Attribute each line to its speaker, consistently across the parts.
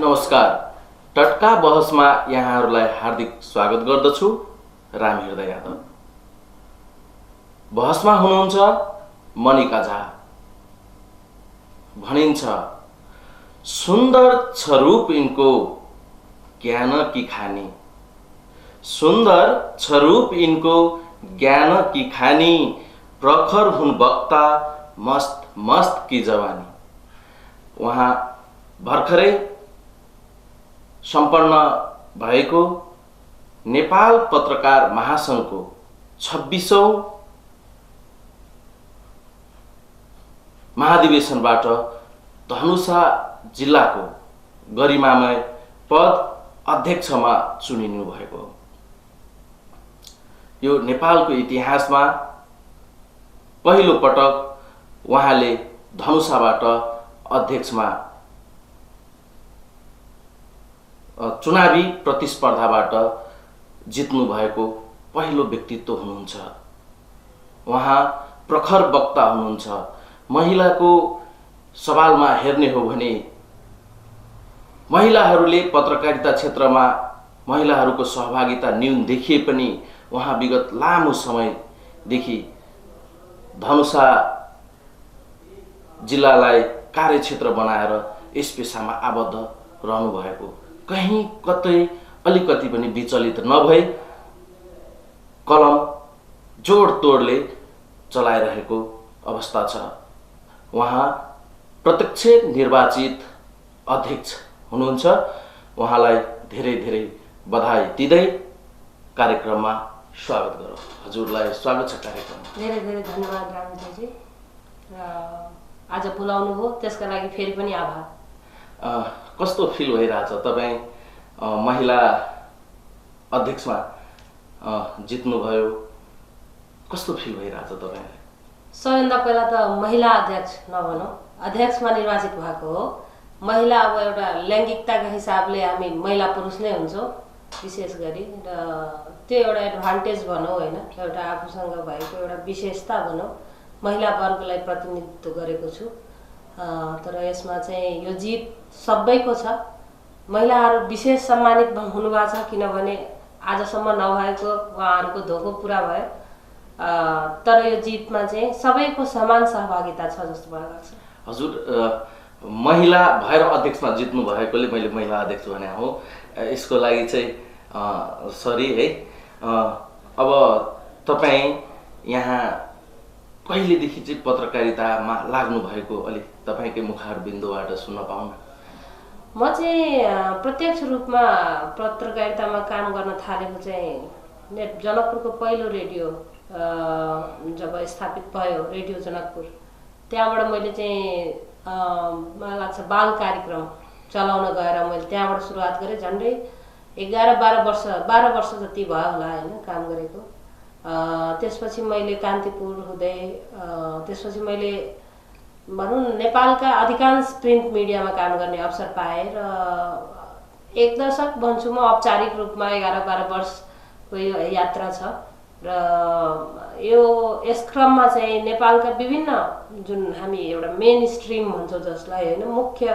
Speaker 1: नमस्कार। टटका बहसमा यहाँहरूलाई हार्दिक स्वागत गर्दछु। राम हृदय यादव। बहसमा हुनुहुन्छ मनिका झा। भनिन्छ सुन्दर छ रूप इनको ज्ञान की खानी, सुन्दर छ रूप इनको ज्ञान की खानी, प्रखर हुन वक्ता मस्त मस्त की जवानी। उहाँ भर्खरै सम्पन्न भएको नेपाल पत्रकार महासंघको 26औं महाधिवेशनबाट धनुषा जिल्लाको गरिमामय पद अध्यक्षमा चुनिनु भएको हो। यो नेपालको इतिहासमा पहिलो पटक उहाँले धनुषाबाट अध्यक्षमा चुनावी प्रतिस्पर्धाबाट जित्नु भएको पहिलो व्यक्तित्व हुनुहुन्छ। उहाँ प्रखर वक्ता हुनुहुन्छ। महिलाको सवालमा हेर्ने हो भने महिलाहरूले पत्रकारिता क्षेत्रमा महिलाहरूको सहभागिता न्यून देखिए पनि उहाँ विगत लामो समयदेखि धनुषा जिल्लालाई कार्यक्षेत्र बनाएर यस पेसामा आबद्ध रहनु भएको, कहीँ कतै अलिकति पनि विचलित नभई कलम जोडतोडले चलाइरहेको अवस्था छ। उहाँ प्रत्यक्ष निर्वाचित अध्यक्ष हुनुहुन्छ। उहाँलाई धेरै धेरै बधाई दिँदै कार्यक्रममा स्वागत गरौँ। हजुरलाई स्वागत छ कार्यक्रममा।
Speaker 2: धेरै धेरै धन्यवाद रामजी। आज बोलाउनु हो त्यसका लागि फेरि पनि आभार।
Speaker 1: कस्तो फिल भइरहेछ तपाईँ महिला अध्यक्षमा जित्नुभयो, कस्तो फिल भइरहेछ तपाईँलाई?
Speaker 2: सबैभन्दा पहिला त महिला अध्यक्ष नभनौँ, अध्यक्षमा निर्वाचित भएको हो। महिला अब एउटा लैङ्गिकताका हिसाबले हामी महिला पुरुष नै हुन्छौँ विशेष गरी, र त्यो एउटा एडभान्टेज भनौँ होइन, एउटा आफूसँग भएको एउटा विशेषता भनौँ। महिला वर्गलाई प्रतिनिधित्व गरेको छु। तर यसमा चाहिँ यो जित सबैको छ। महिलाहरू विशेष सम्मानित हुनुभएको छ, किनभने आजसम्म नभएको उहाँहरूको धोको पुरा भयो। तर यो जितमा चाहिँ सबैको समान सहभागिता छ जस्तो मलाई लाग्छ।
Speaker 1: हजुर महिला भएर अध्यक्षमा जित्नु भएकोले मैले महिला अध्यक्ष भने हो, यसको लागि चाहिँ सरी है। अब तपाईँ यहाँ कहिलेदेखि चाहिँ पत्रकारितामा लाग्नु भएको अलिक तपाईँकै मुखारबिन्दुबाट सुन्न पाउँ न।
Speaker 2: म चाहिँ प्रत्यक्ष रूपमा पत्रकारितामा काम गर्न थालेको चाहिँ जनकपुरको पहिलो रेडियो जब स्थापित भयो, रेडियो जनकपुर, त्यहाँबाट मैले चाहिँ मलाई लाग्छ बाल कार्यक्रम चलाउन गएर मैले त्यहाँबाट सुरुवात गरेँ। झन्डै 12 वर्ष जति भयो होला होइन काम गरेको। त्यसपछि मैले कान्तिपुर हुँदै त्यसपछि मैले भनौँ नेपालका अधिकांश प्रिन्ट मिडियामा काम गर्ने अवसर पाएँ र 1 दशक भन्छु म औपचारिक रूपमा 11-12 वर्षको यो यात्रा छ। र यस क्रममा चाहिँ नेपालका विभिन्न जुन हामी एउटा मेन स्ट्रिम भन्छौँ जसलाई होइन, मुख्य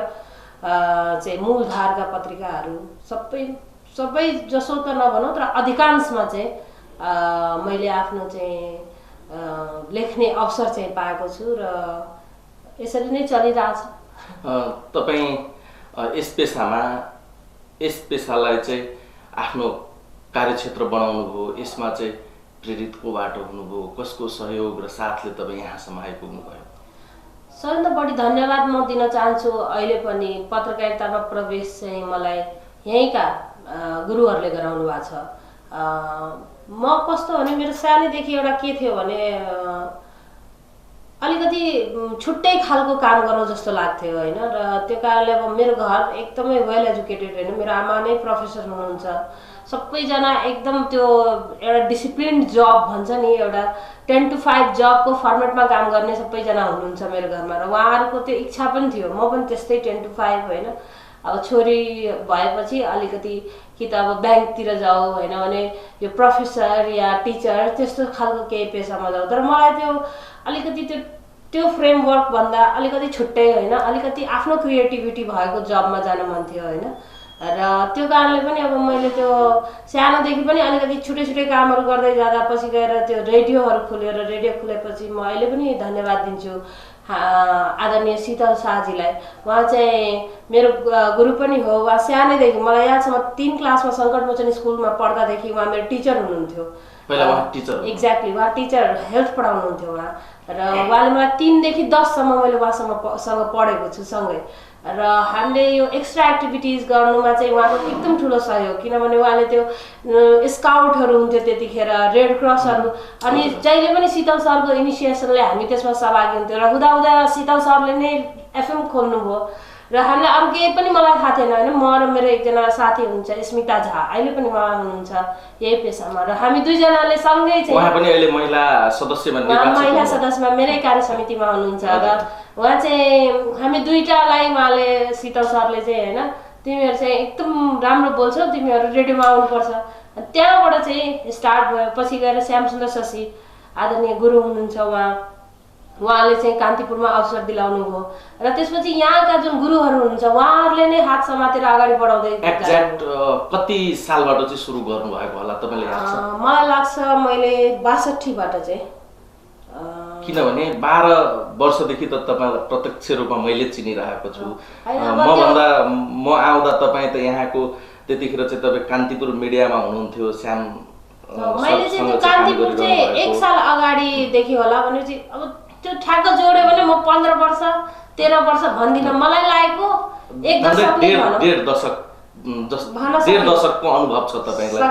Speaker 2: चाहिँ मूलधारका पत्रिकाहरू सबै जसो त नभनौँ तर अधिकांशमा चाहिँ मैले आफ्नो चाहिँ लेख्ने अवसर चाहिँ पाएको छु र यसरी नै चलिरहेछ।
Speaker 1: तपाईँ यस पेसालाई चाहिँ आफ्नो कार्यक्षेत्र बनाउनु भयो, यसमा चाहिँ प्रेरित कोबाट हुनुभयो, कसको सहयोग र साथले तपाईँ यहाँसम्म आइपुग्नु भयो?
Speaker 2: सबैभन्दा बढी धन्यवाद म दिन चाहन्छु अहिले पनि पत्रकारितामा प्रवेश चाहिँ मलाई यहीँका गुरुहरूले गराउनु भएको छ। म कस्तो भने मेरो सानैदेखि एउटा के थियो भने अलिकति छुट्टै खालको काम गरौँ जस्तो लाग्थ्यो होइन, र त्यो कारणले अब मेरो घर एकदमै वेल एजुकेटेड होइन, मेरो आमा नै प्रोफेसर हुनुहुन्छ। सबैजना एकदम त्यो एउटा डिसिप्लिन जब भन्छ नि, एउटा 10 to 5 जबको फर्मेटमा काम गर्ने सबैजना हुनुहुन्छ मेरो घरमा, र उहाँहरूको त्यो इच्छा पनि थियो। म पनि त्यस्तै 10 to 5 होइन। अब छोरी भएपछि अलिकति कि त अब ब्याङ्कतिर जाऊ होइन भने यो प्रोफेसर या टिचर त्यस्तो खालको केही पेसामा जाऊ। तर मलाई त्यो अलिकति त्यो त्यो फ्रेमवर्क भन्दा अलिकति छुट्टै होइन, अलिकति आफ्नो क्रिएटिभिटी भएको जबमा जान मन थियो होइन। र त्यो कारणले पनि अब मैले त्यो सानोदेखि पनि अलिकति छुट्टै छुट्टै कामहरू गर्दै जाँदा पछि गएर त्यो रेडियोहरू खुल्यो र रेडियो खुलेपछि म अहिले पनि धन्यवाद दिन्छु आदरणीय शीतल शाहजीलाई। उहाँ चाहिँ मेरो गुरु पनि हो। उहाँ सानैदेखि मलाई याद छ म 3 क्लासमा सङ्कटमोचन स्कुलमा पढ्दादेखि उहाँ मेरो टिचर हुनुहुन्थ्यो। एक्ज्याक्टली, उहाँ टिचर हेल्थ पढाउनुहुन्थ्यो उहाँ। र उहाँले मलाई 3 देखि 10 सम्म मैले उहाँसँग पढेको छु सँगै। र हामीले यो एक्स्ट्रा एक्टिभिटिज गर्नुमा चाहिँ उहाँको एकदम ठुलो सहयोग, किनभने उहाँले त्यो स्काउटहरू हुन्थ्यो त्यतिखेर, रेड क्रसहरू, अनि जहिले पनि शीतल सरको इनिसिएसनले हामी त्यसमा सहभागी हुन्थ्यो। र हुँदा शीतल सरले नै एफएम खोल्नुभयो र हामीलाई अरू केही पनि मलाई थाहा थिएन होइन। म र मेरो एकजना साथी हुनुहुन्छ स्मिता झा, अहिले पनि उहाँ हुनुहुन्छ यही पेसामा, र हामी दुईजनाले सँगै चाहिँ
Speaker 1: उहाँ पनि अहिले महिला सदस्यमा
Speaker 2: मेरै कार्य समितिमा हुनुहुन्छ। र उहाँ चाहिँ हामी दुईटालाई उहाँले शीतल सरले चाहिँ होइन तिमीहरू चाहिँ एकदम राम्रो बोल्छौ, तिमीहरू रेडियोमा आउनुपर्छ, त्यहाँबाट चाहिँ स्टार्ट भयो। पछि गएर श्यामसुन्दर शशी आदरणीय गुरु हुनुहुन्छ, उहाँले चाहिँ कान्तिपुरमा अवसर दिलाउनु भयो। र त्यसपछि यहाँका जुन गुरुहरू हुनुहुन्छ उहाँहरूले नै हात समातेर अगाडि बढाउँदै।
Speaker 1: एक्ज्याक्ट कति सालबाट चाहिँ सुरु गर्नुभएको होला तपाईले याद छ?
Speaker 2: मलाई लाग्छ मैले 62 बाट चाहिँ,
Speaker 1: किनभने 12 वर्षदेखि त तपाईलाई प्रत्यक्ष रूपमा मैले चिनिरहेको छु। म आउँदा तपाईँ त यहाँको त्यतिखेर चाहिँ तपाईँ कान्तिपुर मिडियामा हुनुहुन्थ्यो। श्याम
Speaker 2: मैले चाहिँ त्यो कान्तिपुर चाहिँ 1 साल अगाडिदेखि होला भने चाहिँ अब त्यो ठ्याक्क जोड्यो भने म 15 वर्ष 13 वर्ष भन्दिनँ, मलाई लागेको 1 दशक नै भनौँ,
Speaker 1: 1.5 दशकको अनुभव छ तपाईँलाई।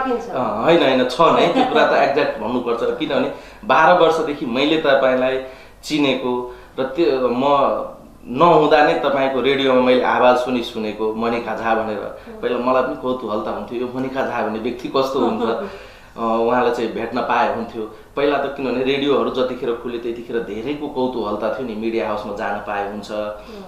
Speaker 1: होइन छ नै, त्यो कुरा त एक्ज्याक्ट भन्नुपर्छ। किनभने 12 वर्षदेखि मैले तपाईँलाई चिनेको र त्यो म नहुँदा नै तपाईँको रेडियोमा मैले आवाज पनि सुनेको, मनिका झा भनेर। पहिला मलाई पनि कौतूहलता हुन्थ्यो यो मनिका झा भन्ने व्यक्ति कस्तो हुन्छ, उहाँलाई चाहिँ भेट्न पाए हुन्थ्यो। पहिला त किनभने रेडियोहरू जतिखेर खुल्यो त्यतिखेर धेरैको कौतूहलता थियो नि, मिडिया हाउसमा जान पाए हुन्छ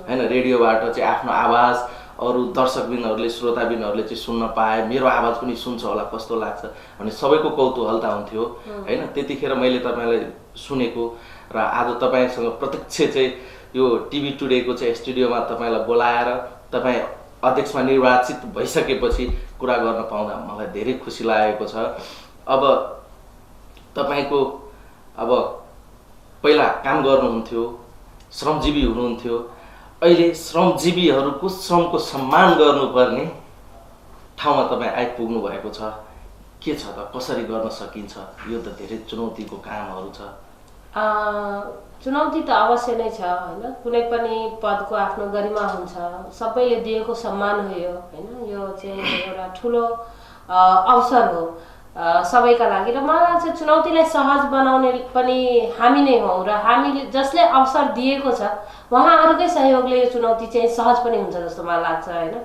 Speaker 1: होइन, रेडियोबाट चाहिँ आफ्नो आवाज अरू दर्शकबिनहरूले श्रोताबिनहरूले चाहिँ सुन्न पाए, मेरो आवाज पनि सुन्छ होला कस्तो लाग्छ भन्ने सबैको कौतूहलता हुन्थ्यो होइन। त्यतिखेर मैले तपाईँलाई सुनेको र आज तपाईँसँग प्रत्यक्ष चाहिँ यो टिभी टुडेको चाहिँ स्टुडियोमा तपाईँलाई बोलाएर तपाईँ अध्यक्षमा निर्वाचित भइसकेपछि कुरा गर्न पाउँदा मलाई धेरै खुसी लागेको छ। अब तपाईको अब पहिला काम गर्नुहुन्थ्यो, श्रमजीवी हुनुहुन्थ्यो, अहिले श्रमजीवीहरूको श्रमको सम्मान गर्नुपर्ने ठाउँमा तपाईँ आइपुग्नु भएको छ। के छ त, कसरी गर्न सकिन्छ? यो त धेरै चुनौतीको कामहरू छ।
Speaker 2: चुनौती त अवश्य नै छ होइन। कुनै पनि पदको आफ्नो गरिमा हुन्छ, सबैले दिएको सम्मान हो यो होइन। यो चाहिँ एउटा ठुलो अवसर हो सबैका लागि। र मलाई लाग्छ चुनौतीलाई सहज बनाउने पनि हामी नै हौँ र हामीले जसले अवसर दिएको छ उहाँहरूकै सहयोगले यो चुनौती चाहिँ सहज पनि हुन्छ जस्तो मलाई लाग्छ होइन।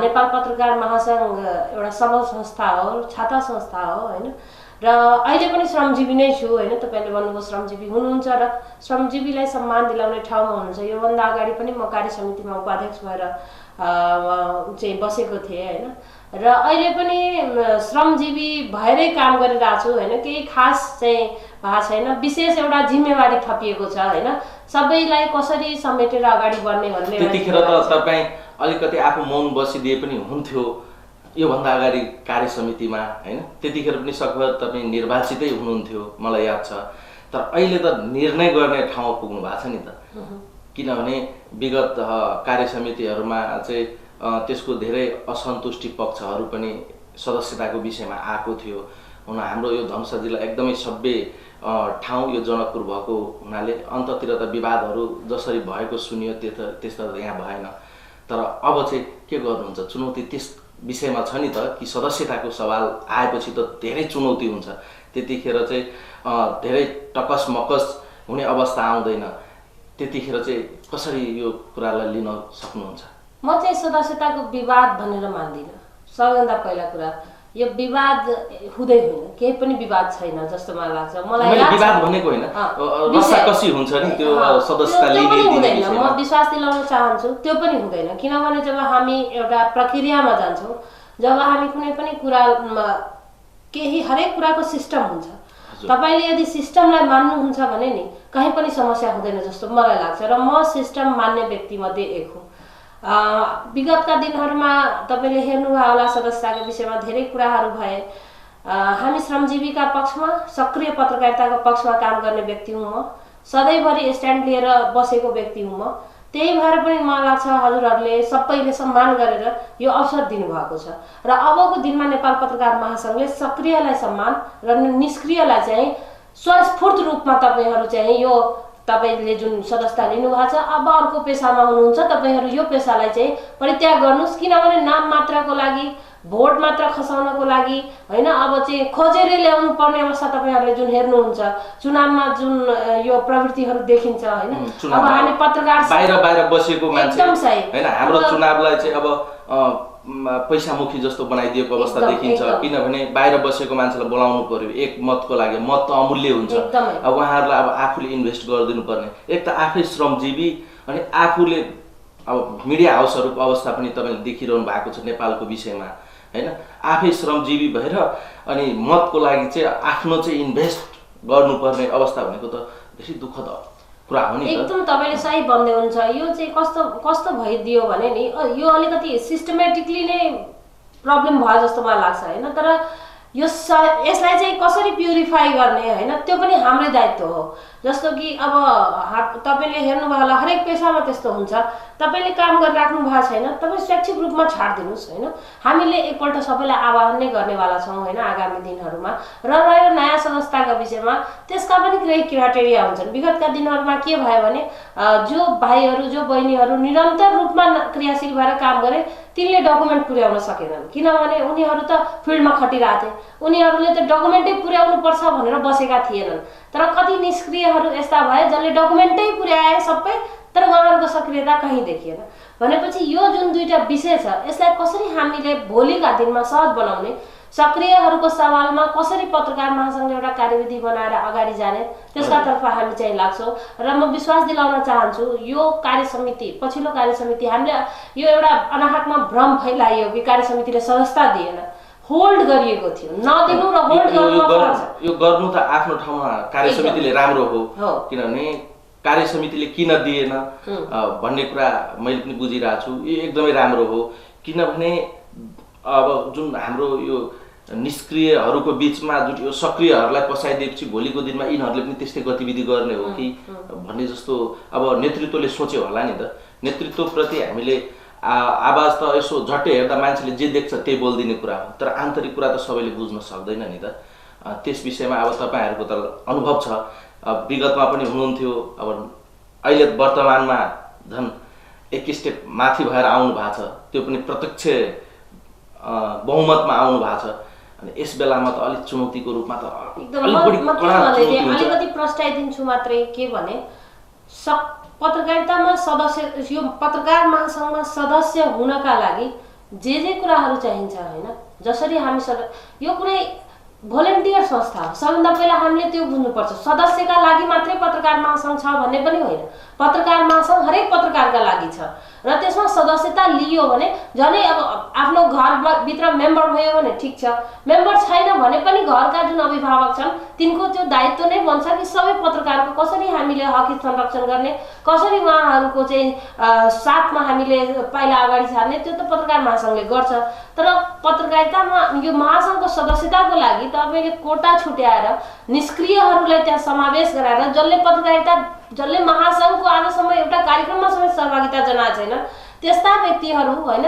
Speaker 2: नेपाल पत्रकार महासङ्घ एउटा सबल संस्था हो, छाता संस्था हो होइन। र अहिले पनि श्रमजीवी नै छु होइन। तपाईँले भन्नुभयो श्रमजीवी हुनुहुन्छ र श्रमजीवीलाई सम्मान दिलाउने ठाउँमा हुनुहुन्छ। योभन्दा अगाडि पनि म कार्य समितिमा उपाध्यक्ष भएर चाहिँ बसेको थिएँ होइन। र अहिले पनि श्रमजीवी भएरै काम गरिरहेको छु होइन। केही खास चाहिँ भएको छैन, विशेष एउटा जिम्मेवारी थपिएको छ होइन। सबैलाई कसरी समेटेर अगाडि बढ्ने भन्ने।
Speaker 1: त्यतिखेर त तपाईँ अलिकति आफू मौन बसिदिए पनि हुन्थ्यो योभन्दा अगाडि कार्य समितिमा होइन। त्यतिखेर पनि सकभर तपाईँ निर्वाचितै हुनुहुन्थ्यो मलाई याद छ। तर अहिले त निर्णय गर्ने ठाउँमा पुग्नु भएको छ नि त। किनभने विगत कार्य समितिहरूमा चाहिँ त्यसको धेरै असन्तुष्टि पक्षहरू पनि सदस्यताको विषयमा आएको थियो। हाम्रो यो धनुषा जिल्ला एकदमै सभ्य ठाउँ यो जनकपुर भएको हुनाले अन्ततिर त विवादहरू जसरी भएको सुनियो त्यस्तो त यहाँ भएन। तर अब चाहिँ के गर्नुहुन्छ? चुनौती त्यस विषयमा छ नि त कि सदस्यताको सवाल आएपछि त धेरै चुनौती हुन्छ। त्यतिखेर चाहिँ धेरै टकस मकस हुने अवस्था आउँदैन। त्यतिखेर चाहिँ कसरी यो कुरालाई लिन सक्नुहुन्छ?
Speaker 2: म चाहिँ सदस्यताको विवाद भनेर मान्दिनँ। सबैभन्दा पहिला कुरा यो विवाद हुँदै होइन, केही पनि विवाद छैन जस्तो मलाई लाग्छ। मलाई
Speaker 1: विवाद भनेको होइन, रसाकसी हुन्छ नि त्यो सदस्यता लिने
Speaker 2: हुँदैन। म विश्वास दिलाउन चाहन्छु त्यो पनि हुँदैन। किनभने जब हामी एउटा प्रक्रियामा जान्छौँ, जब हामी कुनै पनि कुरामा केही हरेक कुराको सिस्टम हुन्छ। तपाईले यदि सिस्टमलाई मान्नुहुन्छ भने नि कहीँ पनि समस्या हुँदैन जस्तो मलाई लाग्छ र म सिस्टम मान्ने व्यक्ति मध्ये एक हुँ। विगतका दिनहरूमा तपाईले हेर्नुभयो होला सदस्यताको विषयमा धेरै कुराहरू भए। हामी श्रमजीवीका पक्षमा सक्रिय पत्रकारिताको पक्षमा काम गर्ने व्यक्ति हुँ। म सधैँभरि स्ट्यान्ड लिएर बसेको व्यक्ति हुँ। म त्यही भएर पनि मलाई लाग्छ हजुरहरूले सबैले सम्मान गरेर यो अवसर दिनुभएको छ र अबको दिनमा नेपाल पत्रकार महासङ्घले सक्रियलाई सम्मान र निष्क्रियलाई चाहिँ स्वस्फूर्त रूपमा तपाईहरू चाहिँ यो तपाईले जुन सदस्यता लिनुभएको छ अब अर्को पेसामा हुनुहुन्छ तपाईहरू यो पेसालाई चाहिँ परित्याग गर्नुस्। किनभने नाम मात्रको लागि भोट मात्र खसाउनको लागि हैन अब चाहिँ खोजेर ल्याउनु पर्ने अवस्था तपाईहरुले जुन हेर्नुहुन्छ चुनावमा जुन यो प्रवृत्तिहरु देखिन्छ हैन। अब हामी पत्रकार
Speaker 1: बाहिर बसेको मान्छे हैन हाम्रो चुनावलाई चाहिँ अब पैसामुखी जस्तो बनाइदिएको अवस्था देखिन्छ। किनभने बाहिर बसेको मान्छेलाई बोलाउनु पर्यो एक मतको लागि। मत त अमूल्य हुन्छ। अब उहाँहरुलाई अब आफूले इन्भेस्ट गरिदिनु पर्ने एक त आफै श्रमजीवी अनि आफूले अब मिडिया हाउसहरुको अवस्था पनि तपाईले देखिरहनु भएको छ नेपालको विषयमा हैन। आफै श्रमजीवी भएर अनि मतको लागि चाहिँ आफ्नो चाहिँ इन्भेस्ट गर्नुपर्ने अवस्था भनेको त धेरै दुःखद कुरा हो नि।
Speaker 2: एकदम तपाईले सही भन्दै हुन्छ। यो चाहिँ कस्तो भइदियो भने नि यो अलिकति सिस्टमेटिकली नै प्रब्लम भयो जस्तो मलाई लाग्छ हैन। तर यसलाई चाहिँ कसरी प्युरिफाई गर्ने हैन त्यो पनि हाम्रै दायित्व हो। जस्तो कि अब तपाईले हेर्नुभयो होला हरेक पेसामा त्यस्तो हुन्छ। तपाईले काम गरिराख्नु भएको छैन तपाई स्वैच्छिक रूपमा छाड्दिनुस् हैन। हामीले एकपल्ट सबैलाई आह्वान नै गर्नेवाला छौं हैन आगामी दिनहरुमा। र रह्यो नयाँ संस्थाका विषयमा त्यसका पनि केही क्राइटेरिया हुन्छन्। विगतका दिनहरुमा के भयो भने जो भाइहरु जो बहिनीहरु निरन्तर रूपमा क्रियाशील भएर काम गरे तिनले डकुमेन्ट पुर्याउन सकेनन्। किनभने उनीहरु त फिल्डमा खटिरहेथे। उनीहरुले त डकुमेन्टै पुर्याउनु पर्छ भनेर बसेका थिएनन्। तर कति निष्क्रियहरु यस्ता भए जसले डकुमेन्टै पुर्याए सबै तर उहाँहरुको सक्रियता कहीं देखिएन। भनेपछि यो जुन दुईटा विषय छ यसलाई कसरी हामीले भोलिका दिनमा सहज बनाउने सक्रियहरुको सवालमा कसरी पत्रकार महासंघले एउटा कार्यविधि बनाएर अगाडि जाने त्यसका तर्फ हामी चाहिँ लाग्छौं। र म विश्वास दिलाउन चाहन्छु यो कार्यसमिति पछिल्लो कार्यसमिति हामीले यो एउटा अनाहकमा भ्रम फैलाइयो कि कार्यसमितिले सदस्यता दिएन होल्ड गरिएको थियो। नदिनु र होल्ड गर्नुमा फरक छ।
Speaker 1: यो गर्नु त आफ्नो ठाउँमा कार्यसमितिले राम्रो हो। किनभने कार्यसमितिले किन दिएन भन्ने कुरा मैले पनि बुझिरहेको छु। यो एकदमै राम्रो हो। किनभने अब जुन हाम्रो यो निष्क्रियहरुको बीचमा जुन यो सक्रियहरुलाई पसाइदिएपछि भोलिको दिनमा यिनीहरुले पनि त्यस्तै गतिविधि गर्ने हो कि भन्ने जस्तो अब नेतृत्वले सोच्यो होला नि त। नेतृत्वप्रति हामीले आवाज त यसो झट्टै हेर्दा मान्छेले जे देख्छ त्यही बोल्दिने कुरा हो। तर आन्तरिक कुरा त सबैले बुझ्न सक्दैन नि त। त्यस विषयमा अब तपाईहरुको त अनुभव छ। विगतमा पनि हुनुहुन्थ्यो। अब अहिले वर्तमानमा झन् एक स्टेप माथि भएर आउनु भएको छ। त्यो पनि प्रत्यक्ष बहुमतमा आउनु भएको छ। अनि यस बेलामा त अलिक चुनौतीको रूपमा त
Speaker 2: अलिकति प्रस्ताइदिन्छु मात्रै के भने पत्रकारितामा सदस्य यो पत्रकार महासंघमा सदस्य हुनका लागि जे कुराहरू चाहिन्छ हैन। जसरी हामी यो कुनै भोलिन्टियर संस्था हो। सबभन्दा पहिला हामीले त्यो बुझ्नुपर्छ। सदस्यका लागि मात्रै पत्रकार महासंघ छ भन्ने पनि होइन। पत्रकार महासंघ हरेक पत्रकारका लागि छ र त्यसमा सदस्यता लियो भने झनै अब आफ्नो घरभित्र मेम्बर भयो भने ठीक छ। मेम्बर छैन भने पनि घरका जुन अभिभावक छन् तिनको त्यो दायित्व नै बन्छ कि सबै पत्रकारको कसरी हामीले हक संरक्षण गर्ने कसरी उहाँहरुको चाहिँ साथमा हामीले पाइला अगाडि सार्ने त्यो त पत्रकार महासंघले गर्छ। तर पत्रकारितामा यो महासंघको सदस्यताको लागि तपाईले कोटा छुट्याएर निष्क्रियहरुलाई त्यहाँ समावेश गराएर जसले महासंघको आजसम्म एउटा कार्यक्रममा समेत सहभागिता जनाएको छैन त्यस्ता व्यक्तिहरु हैन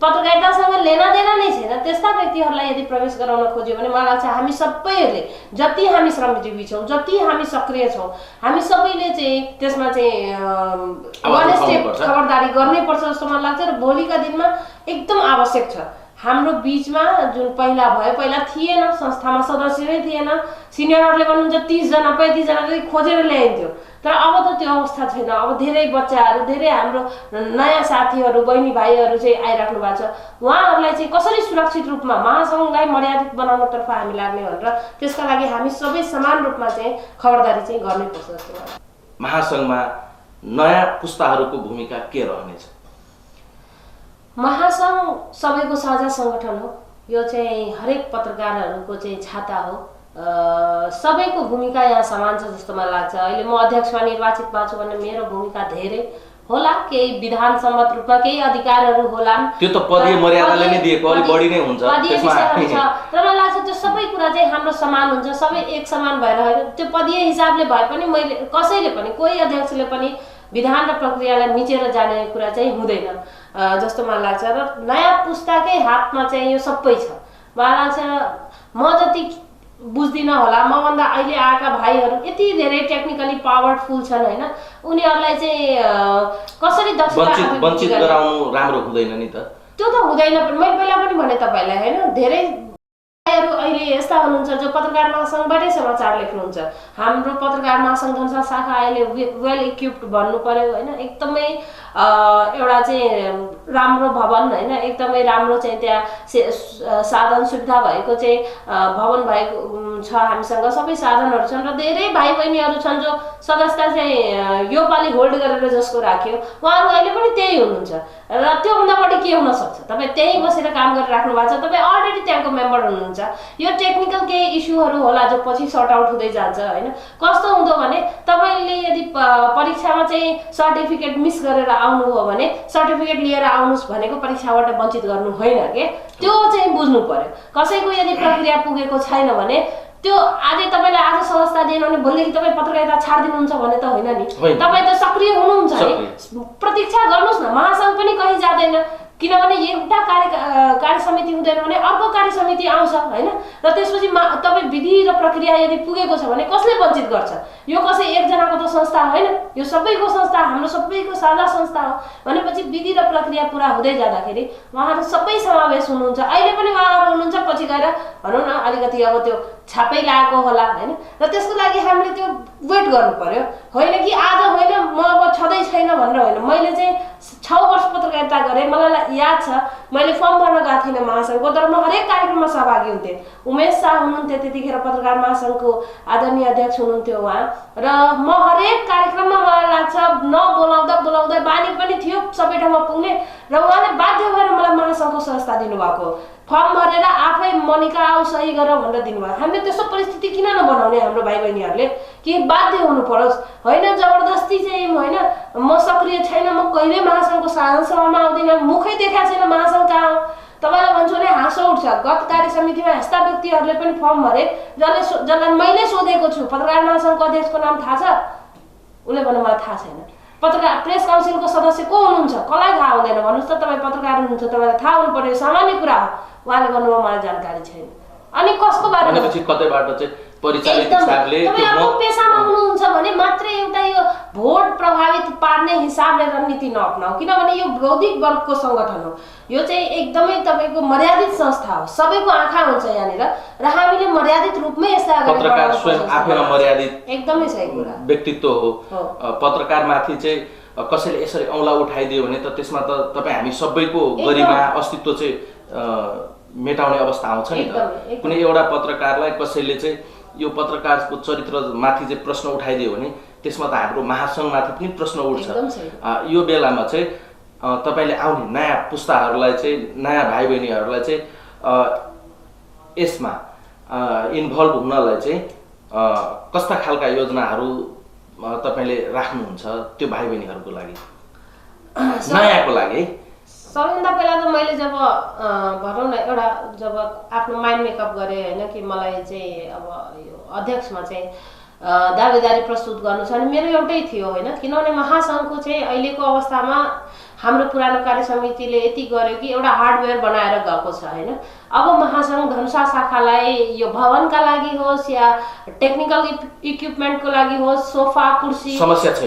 Speaker 2: पत्रकारितासँग लेनादेना नै छैन त्यस्ता व्यक्तिहरुलाई यदि प्रवेश गराउन खोज्यो भने मलाई लाग्छ हामी सबैले जति हामी श्रमजीवी छौं जति हामी सक्रिय छौं हामी सबैले चाहिँ त्यसमा चाहिँ खबरदारी गर्नै पर्छ जस्तो मलाई लाग्छ। र भोलिका दिनमा एकदम आवश्यक छ। हाम्रो बीचमा जुन पहिला थिएन संस्थामा सदस्य नै थिएन। सिनियरहरुले भन्नुहुन्छ 30 जना 35 जना जति खोजेर ल्याइन्थ्यो। तर अब त त्यो अवस्था छैन। अब धेरै बच्चाहरु धेरै हाम्रो नयाँ साथीहरु बहिनी भाइहरु चाहिँ आइराख्नु भएको छ। उहाँहरुलाई चाहिँ कसरी सुरक्षित रूपमा महासंघलाई मर्यादित बनाउनतर्फ हामी लाग्ने भनेर त्यसका लागि हामी सबै समान रूपमा चाहिँ खबरदारी चाहिँ गर्नै पर्छ जस्तो लाग्छ।
Speaker 1: महासंघमा नयाँ पुस्ताहरुको भूमिका के रहनेछ?
Speaker 2: महासंघ सबैको साझा संगठन हो। यो चाहिँ हरेक पत्रकारहरुको चाहिँ छाता हो। सबैको भूमिका यहाँ समान छ जस्तो मलाई लाग्छ। अहिले म अध्यक्षमा निर्वाचित भएको छु भने मेरो भूमिका धेरै होला, केही विधान सम्मत रूपमा केही अधिकारहरू होलान्,
Speaker 1: त्यो त पदीय मर्यादाले नै दिएको अलि बढी नै हुन्छ
Speaker 2: पदीय
Speaker 1: त्यसमा
Speaker 2: विषयहरू छ। तर मलाई लाग्छ त्यो सबै कुरा चाहिँ हाम्रो समान हुन्छ, सबै एक समान भएर त्यो पदीय हिसाबले भए पनि मैले कसैले पनि कोही अध्यक्षले पनि विधान र प्रक्रियालाई मिचेर जाने कुरा चाहिँ हुँदैन जस्तो मलाई लाग्छ। र नयाँ पुस्ताकै हातमा चाहिँ यो सबै छ। मलाई लाग्छ म जति बुझ्दिनँ होला, मभन्दा अहिले आएका भाइहरू यति धेरै टेक्निकली पावरफुल छन् होइन, उनीहरूलाई चाहिँ कसरी दक्षता
Speaker 1: वञ्चित गराउनु राम्रो हुँदैन नि त।
Speaker 2: त्यो त हुँदैन पनि, मैले पहिला पनि भने तपाईँलाई होइन, धेरै अहिले यस्ता हुनुहुन्छ जो पत्रकार महासङ्घबाटै समाचार लेख्नुहुन्छ। हाम्रो पत्रकार महासङ्घ धनुषा शाखा अहिले वेल इक्विप्ड भन्नु पर्यो होइन, एकदमै एउटा चाहिँ राम्रो भवन होइन, एकदमै राम्रो चाहिँ त्यहाँ साधन सुविधा भएको चाहिँ भवन भएको छ हामीसँग, सबै साधनहरू छन्। र धेरै भाइ बहिनीहरू छन् जो सदस्यता चाहिँ यो पालि होल्ड गरेर जसको राख्यो उहाँहरू अहिले पनि त्यही हुनुहुन्छ। र त्योभन्दा बढी के हुनसक्छ? तपाईँ त्यहीँ बसेर काम गरेर राख्नु भएको छ, तपाईँ अलरेडी त्यहाँको मेम्बर हुनुहुन्छ। यो टेक्निकल केही इस्युहरू होला जो पछि सर्ट आउट हुँदै जान्छ होइन। कस्तो हुँदो भने तपाईँले यदि परीक्षामा चाहिँ सर्टिफिकेट मिस गरेर आउनु हो भने सर्टिफिकेट लिएर आउनुहोस् भनेको परीक्षाबाट वञ्चित गर्नु होइन के, त्यो चाहिँ बुझ्नु पर्यो। कसैको यदि प्रक्रिया पुगेको छैन भने त्यो आज तपाईँले आज सदस्यता दिएन भने भोलिदेखि तपाईँ पत्रकारिता छाडिदिनुहुन्छ भने त होइन नि, तपाईँ त सक्रिय हुनुहुन्छ नि। प्रतीक्षा गर्नुहोस् न, महासङ्घ पनि कहीँ जाँदैन, किनभने एउटा कार्य समिति हुँदैन भने अर्को कार्य समिति आउँछ होइन। र त्यसपछि तपाईँ विधि र प्रक्रिया यदि पुगेको छ भने कसले वञ्चित गर्छ? यो कसै एकजनाको त संस्था होइन, यो सबैको संस्था, हाम्रो सबैको साझा संस्था हो भनेपछि विधि र प्रक्रिया पुरा हुँदै जाँदाखेरि उहाँहरू सबै समावेश हुनुहुन्छ। अहिले पनि उहाँहरू हुनुहुन्छ, पछि गएर भनौँ न अलिकति अब त्यो छापै लागेको होला होइन। र त्यसको लागि हामीले त्यो वेट गर्नु पर्यो, होइन कि आज होइन म अब छँदै छैन भनेर होइन। मैले चाहिँ 6 वर्ष पत्रकारिता गरेँ, मलाई याद छ मैले फर्म भर्न गएको थिइनँ महासङ्घको, तर म हरेक कार्यक्रममा सहभागी हुन्थेँ। उमेश शाह हुनुहुन्थ्यो त्यतिखेर पत्रकार महासङ्घको आदरणीय अध्यक्ष हुनुहुन्थ्यो उहाँ, र म हरेक कार्यक्रममा मलाई लाग्छ नबोलाउँदा बोलाउँदै बानी पनि थियो सबै ठाउँमा पुग्ने, र उहाँले बाध्य भएर मलाई महासङ्घको सदस्यता दिनुभएको। फर्म भरेर आफै मनिका आऊ सही गर भनेर दिनुभयो। हामीले त्यस्तो परिस्थिति किन नबनाउने हाम्रो भाइ बहिनीहरूले कि बाध्य हुनु परोस् होइन, जबरजस्ती चाहिँ होइन। म सक्रिय छैन, म कहिले महासङ्घको साधारण सभामा आउँदिनँ, मुखै देखाएको छैन महासङ्घ कहाँ हो। तपाईँलाई भन्छु भने हाँसो उठ्छ। गत कार्य समितिमा यस्ता व्यक्तिहरूले पनि फर्म भरे जसलाई मैले सोधेको छु पत्रकार महासङ्घको अध्यक्षको नाम थाहा छ? उसले भन्नु मलाई थाहा छैन। पत्रकार प्रेस काउन्सिलको सदस्य को हुनुहुन्छ? कसलाई थाहा हुँदैन? भन्नुहोस् त, तपाईँ पत्रकार हुनुहुन्छ, तपाईँलाई थाहा हुनु पर्यो, सामान्य कुरा हो। उहाँले भन्नुभयो मलाई जानकारी छैन। अनि कसको बारेमा?
Speaker 1: कतैबाट चाहिँ परिचालित हिसाबले
Speaker 2: तपाईँ पेसामा हुनुहुन्छ भने मात्रै एउटा यो भोट प्रभावित पार्ने हिसाबले रणनीति नअप्नाऊ, किनभने यो बौद्धिक वर्गको सङ्गठन हो। यो चाहिँ एकदमै तपाईँको मर्यादित संस्था हो, सबैको आँखा हुन्छ यहाँनिर, र हामीले मर्यादित रूपमै यसलाई अगाडि
Speaker 1: पत्रकार स्वयं आफैमा मर्यादित
Speaker 2: एकदमै सही कुरा
Speaker 1: व्यक्तित्व हो। पत्रकारमाथि चाहिँ कसैले यसरी औँला उठाइदियो भने त त्यसमा त तपाईँ हामी सबैको गरिमा अस्तित्व चाहिँ मेटाउने अवस्था आउँछ नि त। कुनै एउटा पत्रकारलाई कसैले चाहिँ यो पत्रकारको चरित्रमाथि चाहिँ प्रश्न उठाइदियो भने त्यसमा त हाम्रो महासङ्घमाथि पनि प्रश्न उठ्छ। यो बेलामा चाहिँ तपाईँले आउने नयाँ पुस्ताहरूलाई चाहिँ, नयाँ भाइ बहिनीहरूलाई चाहिँ यसमा इन्भल्भ हुनलाई चाहिँ कस्ता खालका योजनाहरू तपाईँले राख्नुहुन्छ त्यो भाइ बहिनीहरूको लागि, नयाँको लागि?
Speaker 2: सबैभन्दा पहिला त मैले जब भनौँ न एउटा जब आफ्नो माइन्ड मेकअप गरेँ होइन कि मलाई चाहिँ अब यो अध्यक्षमा चाहिँ दावेदारी प्रस्तुत गर्नु छ भने मेरो एउटै थियो होइन, किनभने महासङ्घको चाहिँ अहिलेको अवस्थामा हाम्रो पुरानो कार्य समितिले यति गर्यो कि एउटा हार्डवेयर बनाएर गएको छ होइन। अब महासङ्घ धनुषा शाखालाई यो भवनका लागि होस् या टेक्निकल इक्विपमेन्टको लागि होस्, सोफा कुर्सी,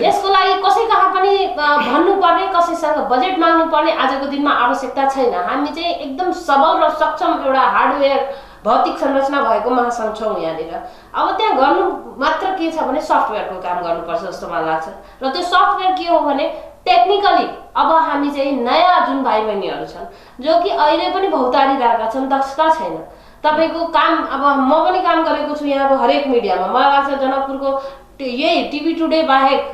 Speaker 2: यसको लागि कसै कहाँ पनि भन्नुपर्ने, कसैसँग बजेट माग्नु पर्ने आजको दिनमा आवश्यकता छैन। हामी चाहिँ एकदम सबल र सक्षम एउटा हार्डवेयर भौतिक संरचना भएको महासङ्घ छौँ यहाँनिर। अब त्यहाँ गर्नु मात्र के छ भने सफ्टवेयरको काम गर्नुपर्छ जस्तो मलाई लाग्छ। र त्यो सफ्टवेयर के हो भने टेक्निकली अब हामी चाहिँ नयाँ जुन भाइ बहिनीहरू छन् जो कि अहिले पनि भौतारिरहेका छन्, दक्षता छैन। तपाईँको काम अब म पनि काम गरेको छु यहाँ अब हरेक मिडियामा, मलाई लाग्छ जनकपुरको यही टिभी टुडे बाहेक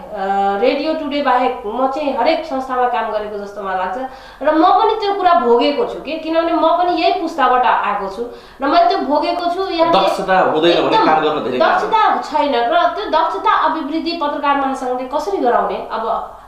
Speaker 2: रेडियो टुडे बाहेक म चाहिँ हरेक संस्थामा काम गरेको जस्तो मलाई लाग्छ र म पनि त्यो कुरा भोगेको छु कि किनभने म पनि यही पुस्ताबाट आएको छु र मैले त्यो भोगेको छु।
Speaker 1: दक्षता हुँदैन भने काम गर्न धेरै
Speaker 2: दक्षता छैन र त्यो दक्षता अभिवृद्धि पत्रकार महासङ्घले कसरी गराउने? अब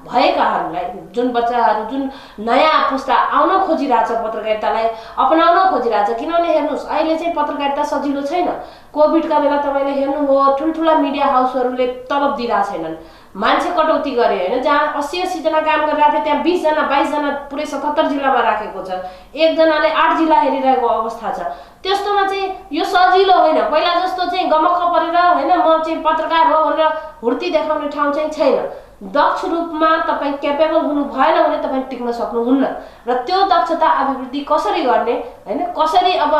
Speaker 2: भएकाहरूलाई जुन बच्चाहरू जुन नयाँ पुस्ता आउन खोजिरहेछ पत्रकारितालाई अपनाउन खोजिरहेछ, किनभने हेर्नुहोस् अहिले चाहिँ पत्रकारिता सजिलो छैन। कोभिडका बेला तपाईँले हेर्नुभयो ठुल्ठुला मिडिया हाउसहरूले तलब दिइरहेको छैनन्, मान्छे कटौती गरे होइन। जहाँ 80-80 जना काम गरिरहेको थियो त्यहाँ 20 जना 22 जना पुरै 77 जिल्लामा राखेको छ, एकजनाले 8 जिल्ला हेरिरहेको अवस्था छ। त्यस्तोमा चाहिँ यो सजिलो होइन, पहिला जस्तो चाहिँ गमक्क परेर होइन म चाहिँ पत्रकार हो भनेर हुर्ती देखाउने ठाउँ चाहिँ छैन। दक्ष रूपमा तपाईँ क्यापेबल हुनु भएन भने तपाईँ टिक्न सक्नुहुन्न र त्यो दक्षता अभिवृद्धि कसरी गर्ने होइन, कसरी अब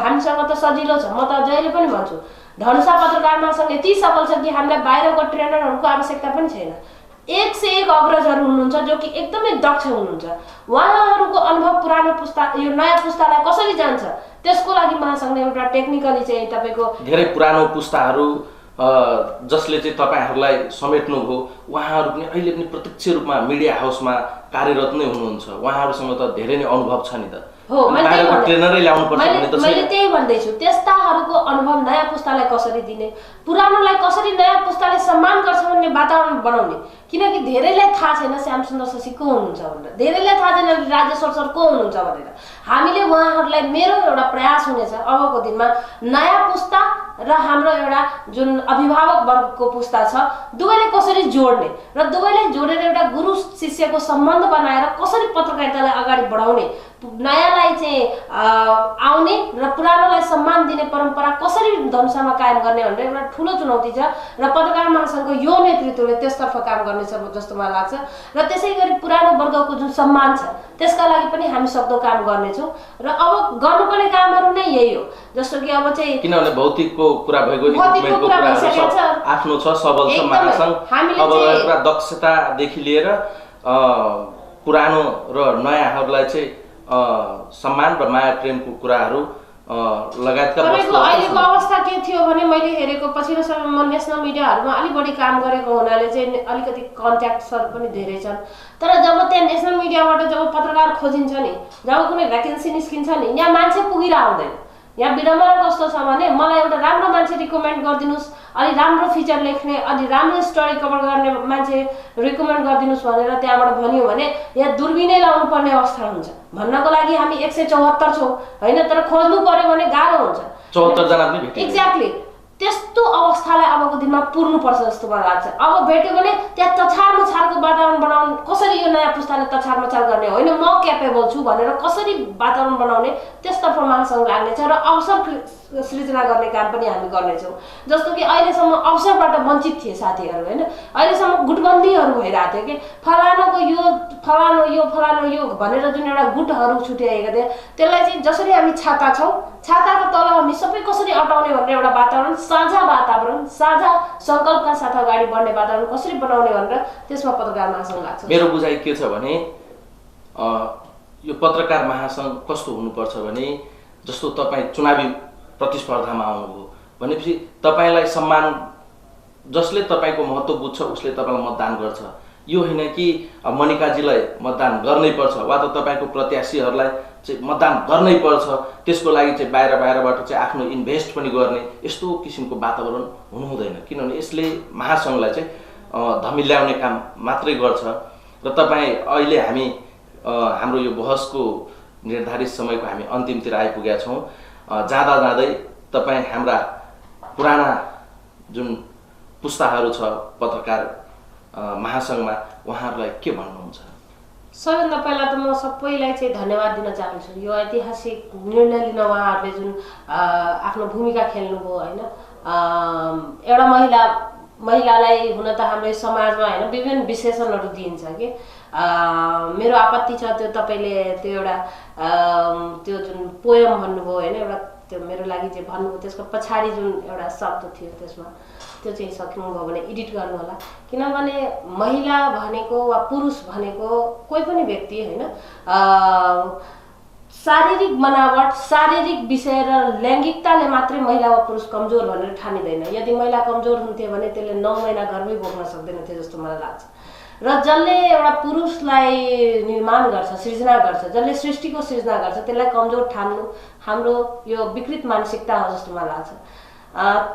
Speaker 2: हामीसँग त सजिलो छ। म त जहिले पनि भन्छु धनुषा पत्रकार महासङ्घ यति सफल छ कि हामीलाई बाहिरको ट्रेनरहरूको आवश्यकता पनि छैन। 1 से 1 अग्रजहरू हुनुहुन्छ जो कि एकदमै दक्ष हुनुहुन्छ। उहाँहरूको अनुभव पुरानो पुस्ता यो नयाँ पुस्तालाई कसरी जान्छ त्यसको लागि महासङ्घले एउटा टेक्निकली चाहिँ तपाईँको
Speaker 1: धेरै पुरानो पुस्ताहरू जसले चाहिँ तपाईहरूलाई समेट्नुभयो उहाँहरू पनि अहिले पनि प्रत्यक्ष रूपमा मिडिया हाउसमा कार्यरत नै हुनुहुन्छ। उहाँहरूसँग त धेरै नै अनुभव छ नि त।
Speaker 2: हो, मैले त्यही भन्दैछु। त्यस्ताहरूको अनुभव नयाँ पुस्तालाई कसरी दिने, पुरानोलाई कसरी नयाँ पुस्ताले सम्मान गर्छ भन्ने वातावरण बनाउने। किनकि धेरैलाई थाहा छैन श्यामसुन्दर शशी को हुनुहुन्छ भनेर, धेरैलाई थाहा छैन राजेश सरसर को हुनुहुन्छ भनेर। हामीले उहाँहरूलाई मेरो एउटा प्रयास हुनेछ अबको दिनमा नयाँ पुस्ता र हाम्रो एउटा जुन अभिभावक वर्गको पुस्ता छ दुवैले कसरी जोड्ने र दुवैलाई जोडेर एउटा गुरु शिष्यको सम्बन्ध बनाएर कसरी पत्रकारितालाई अगाडि बढाउने, नयाँलाई चाहिँ आउने र पुरानोलाई सम्मान दिने परम्परा कसरी धनुषामा कायम गर्ने भनेर एउटा ठुलो चुनौती छ र पत्रकार महासङ्घको यो नेतृत्वले त्यसतर्फ काम गर्नेछ जस्तो मलाई लाग्छ। र त्यसै गरी पुरानो वर्गको जुन सम्मान छ त्यसका लागि पनि हामी सक्दो काम गर्नेछौँ र अब गर्नुपर्ने कामहरू नै यही हो। जस्तो कि अब चाहिँ किनभने
Speaker 1: भौतिकको कुरा भइगयो, आफ्नो छ सबल छ महासङ्घ, अब एउटा दक्षतादेखि लिएर पुरानो र नयाँहरूलाई चाहिँ सम्मान र माया प्रेमको कुराहरू लगायतका
Speaker 2: अहिलेको अवस्था के थियो भने मैले हेरेको पछिल्लो समयमा म नेसनल मिडियाहरूमा अलिक बढी काम गरेको हुनाले चाहिँ अलिकति कन्ट्याक्ट्सहरू पनि धेरै छन्। तर जब त्यहाँ नेसनल मिडियाबाट जब पत्रकार खोजिन्छ नि, जब कुनै भ्याकेन्सी निस्किन्छ नि, यहाँ मान्छे पुगेर आउँदैन। यहाँ विडम्बना कस्तो छ भने मलाई एउटा राम्रो मान्छे रिकमेन्ड गरिदिनुहोस्, अलि राम्रो फिचर लेख्ने, अलि राम्रो स्टोरी कभर गर्ने मान्छे रिकमेन्ड गरिदिनुहोस् भनेर त्यहाँबाट भनियो भने यहाँ दूरबिनै लाउनु पर्ने अवस्था हुन्छ। भन्नको लागि हामी 174 छौँ होइन, तर खोज्नु पर्यो भने गाह्रो हुन्छ।
Speaker 1: 74 जना पनि भेट्यो।
Speaker 2: एक्ज्याक्टली त्यस्तो अवस्थालाई अबको दिनमा पुर्नुपर्छ जस्तो मलाई लाग्छ। अब भेट्यो भने त्यहाँ तछार मछारको वातावरण बनाउनु, कसरी यो नयाँ पुस्ताले तछार मछार गर्ने होइन, म क्यापेबल छु भनेर कसरी वातावरण बनाउने त्यसतर्फ महासङ्घ लाग्नेछ र अवसर सृजना गर्ने काम पनि हामी गर्नेछौँ। जस्तो कि अहिलेसम्म अवसरबाट वञ्चित थिए साथीहरू होइन, अहिलेसम्म गुटबन्दीहरू भइरहेको थियो कि फलानुको यो फलानु यो फलानु यो भनेर जुन एउटा गुटहरू छुट्याएका थिए त्यसलाई चाहिँ जसरी हामी छाता छौँ छाताको तल हामी सबै कसरी अटाउने भनेर एउटा वातावरण, साझा वातावरण, साझा सङ्कल्पका साथ अगाडि बढ्ने वातावरण कसरी बनाउने भनेर त्यसमा पत्रकार महासङ्घ लाग्छ।
Speaker 1: मेरो बुझाइ के छ भने यो पत्रकार महासङ्घ कस्तो हुनुपर्छ भने जस्तो तपाईँ चुनावी प्रतिस्पर्धामा आउनुभयो भनेपछि तपाईँलाई सम्मान, जसले तपाईँको महत्त्व बुझ्छ उसले तपाईँलाई मतदान गर्छ। यो होइन कि मनिकाजीलाई मतदान गर्नै पर्छ वा त तपाईँको प्रत्याशीहरूलाई चाहिँ मतदान गर्नै पर्छ, त्यसको लागि चाहिँ बाहिरबाट चाहिँ आफ्नो इन्भेस्ट पनि गर्ने, यस्तो किसिमको वातावरण हुनु हुँदैन। किनभने यसले महासङ्घलाई चाहिँ धमिल्याउने काम मात्रै गर्छ। र तपाईँ अहिले हामी हाम्रो यो बहसको निर्धारित समयको हामी अन्तिमतिर आइपुगेका छौँ। जाँदा जाँदै तपाईँ हाम्रा पुराना जुन पुस्ताहरू छ पत्रकार महासङ्घमा उहाँहरूलाई के भन्नुहुन्छ?
Speaker 2: सबैभन्दा पहिला त म सबैलाई चाहिँ धन्यवाद दिन चाहन्छु। यो ऐतिहासिक निर्णय लिन उहाँहरूले जुन आफ्नो भूमिका खेल्नुभयो होइन। एउटा महिलालाई हुन त हाम्रो समाजमा होइन विभिन्न विशेषणहरू दिइन्छ कि मेरो आपत्ति छ त्यो तपाईँले त्यो एउटा त्यो जुन पोयम भन्नुभयो होइन, एउटा त्यो मेरो लागि चाहिँ भन्नुभयो त्यसको पछाडि जुन एउटा शब्द थियो त्यसमा त्यो चाहिँ सक्नुभयो भने एडिट गर्नु होला। किनभने महिला भनेको वा पुरुष भनेको कोही पनि व्यक्ति होइन शारीरिक बनावट, शारीरिक विषय र लैङ्गिकताले मात्रै महिला वा पुरुष कमजोर भनेर ठानिँदैन। यदि महिला कमजोर हुन्थे भने त्यसले 9 महिना घरमै बोक्न सक्दैन थियो जस्तो मलाई लाग्छ। र जसले एउटा पुरुषलाई निर्माण गर्छ, सृजना गर्छ, जसले सृष्टिको सृजना गर्छ, त्यसलाई कमजोर ठान्नु हाम्रो यो विकृत मानसिकता हो जस्तो मलाई लाग्छ।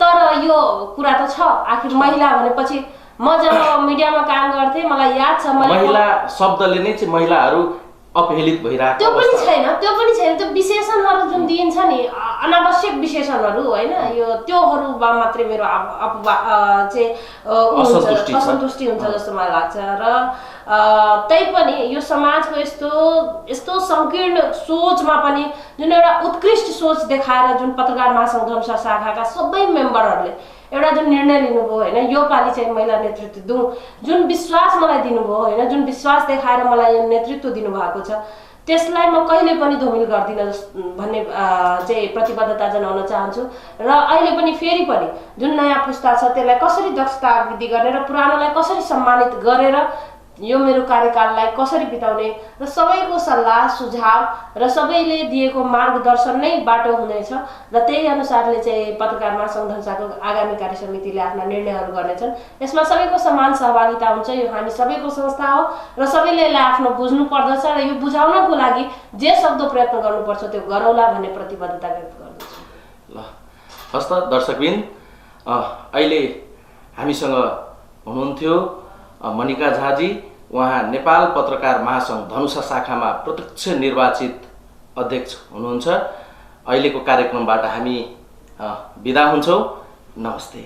Speaker 2: तर यो कुरा त छ, आखिर महिला भनेपछि म जब मिडियामा काम गर्थेँ मलाई याद छ
Speaker 1: महिला शब्दले नै चाहिँ महिलाहरू अपहेलित भइरहेको
Speaker 2: त्यो पनि छैन। त्यो विशेषणहरू जुन दिइन्छ नि अनावश्यक विशेषणहरू होइन, यो त्योहरूमा मात्रै मेरो चाहिँ असन्तुष्टि हुन्छ जस्तो मलाई लाग्छ। र तैपनि यो समाजको यस्तो संकीर्ण सोचमा पनि जुन एउटा उत्कृष्ट सोच देखाएर जुन पत्रकार महासङ्घ धनुषा शाखाका सबै मेम्बरहरूले एउटा जुन निर्णय लिनुभयो होइन, यो पालि चाहिँ महिला नेतृत्व दिउँ, जुन विश्वास मलाई दिनुभयो होइन, जुन विश्वास देखाएर मलाई यो नेतृत्व दिनुभएको छ, त्यसलाई म कहिले पनि धोमिल गर्दिनँ भन्ने चाहिँ प्रतिबद्धता जनाउन चाहन्छु। र अहिले पनि फेरि पनि जुन नयाँ पुस्ता छ त्यसलाई कसरी दक्षता वृद्धि गर्ने र पुरानोलाई कसरी सम्मानित गरेर यो मेरो कार्यकाललाई कसरी बिताउने र सबैको सल्लाह सुझाव र सबैले दिएको मार्गदर्शन नै बाटो हुनेछ। र त्यही अनुसारले चाहिँ पत्रकार महासङ्घ धनुषाको आगामी कार्य समितिले आफ्ना निर्णयहरू गर्नेछन्। यसमा सबैको समान सहभागिता हुन्छ। यो हामी सबैको संस्था हो र सबैले यसलाई आफ्नो बुझ्नु पर्दछ र यो बुझाउनको लागि जे सक्दो प्रयत्न गर्नुपर्छ त्यो गरौँला भन्ने प्रतिबद्धता व्यक्त गर्दछु।
Speaker 1: ल हस् त दर्शकबिन, अहिले हामीसँग हुनुहुन्थ्यो मनिका झाजी। उहाँ नेपाल पत्रकार महासङ्घ धनुषा शाखामा प्रत्यक्ष निर्वाचित अध्यक्ष हुनुहुन्छ। अहिलेको कार्यक्रमबाट हामी बिदा हुन्छौँ। नमस्ते।